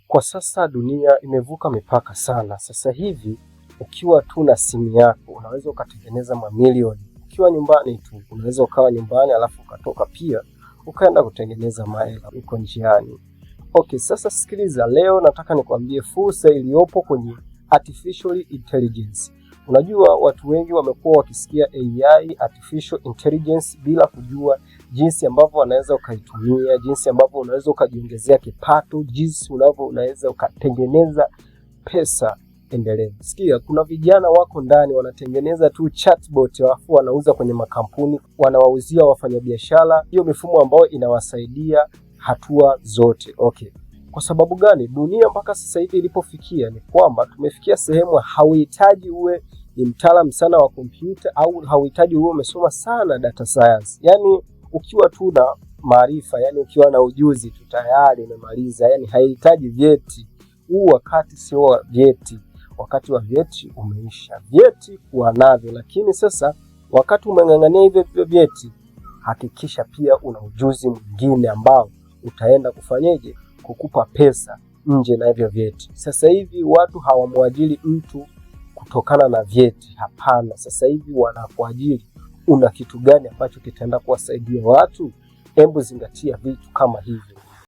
Kwa sasa dunia imevuka mipaka sana. Sasa hivi ukiwa tu na simu yako unaweza ukatengeneza mamilioni ukiwa nyumbani tu. Unaweza ukawa nyumbani alafu ukatoka pia ukaenda kutengeneza mahela uko njiani. Okay, sasa sikiliza, leo nataka nikwambie fursa iliyopo kwenye artificial intelligence. Unajua watu wengi wamekuwa wakisikia AI, artificial intelligence, bila kujua jinsi ambavyo wanaweza ukaitumia, jinsi ambavyo unaweza ukajiongezea kipato, jinsi unavyo unaweza ukatengeneza pesa endelevu. Sikia, kuna vijana wako ndani wanatengeneza tu chatbot alafu wanauza kwenye makampuni, wanawauzia wafanyabiashara hiyo mifumo ambayo inawasaidia hatua zote. Okay. Kwa sababu gani? Dunia mpaka sasa hivi ilipofikia ni kwamba tumefikia sehemu hauhitaji uwe ni mtaalamu sana wa kompyuta au hauhitaji uwe umesoma sana data science. Yani ukiwa tu na maarifa, yani ukiwa na ujuzi tu tayari umemaliza, yani haihitaji vyeti. Huu wakati sio wa vyeti, wakati wa vyeti umeisha. Vyeti kuwa navyo, lakini sasa wakati umeng'ang'ania hivyo hivyo vyeti, hakikisha pia una ujuzi mwingine ambao utaenda kufanyeje kukupa pesa nje na hivyo vyeti. Sasa hivi watu hawamwajiri mtu kutokana na vyeti, hapana. Sasa hivi wanakuajiri una kitu gani ambacho kitaenda kuwasaidia watu. Hebu zingatia vitu kama hivyo.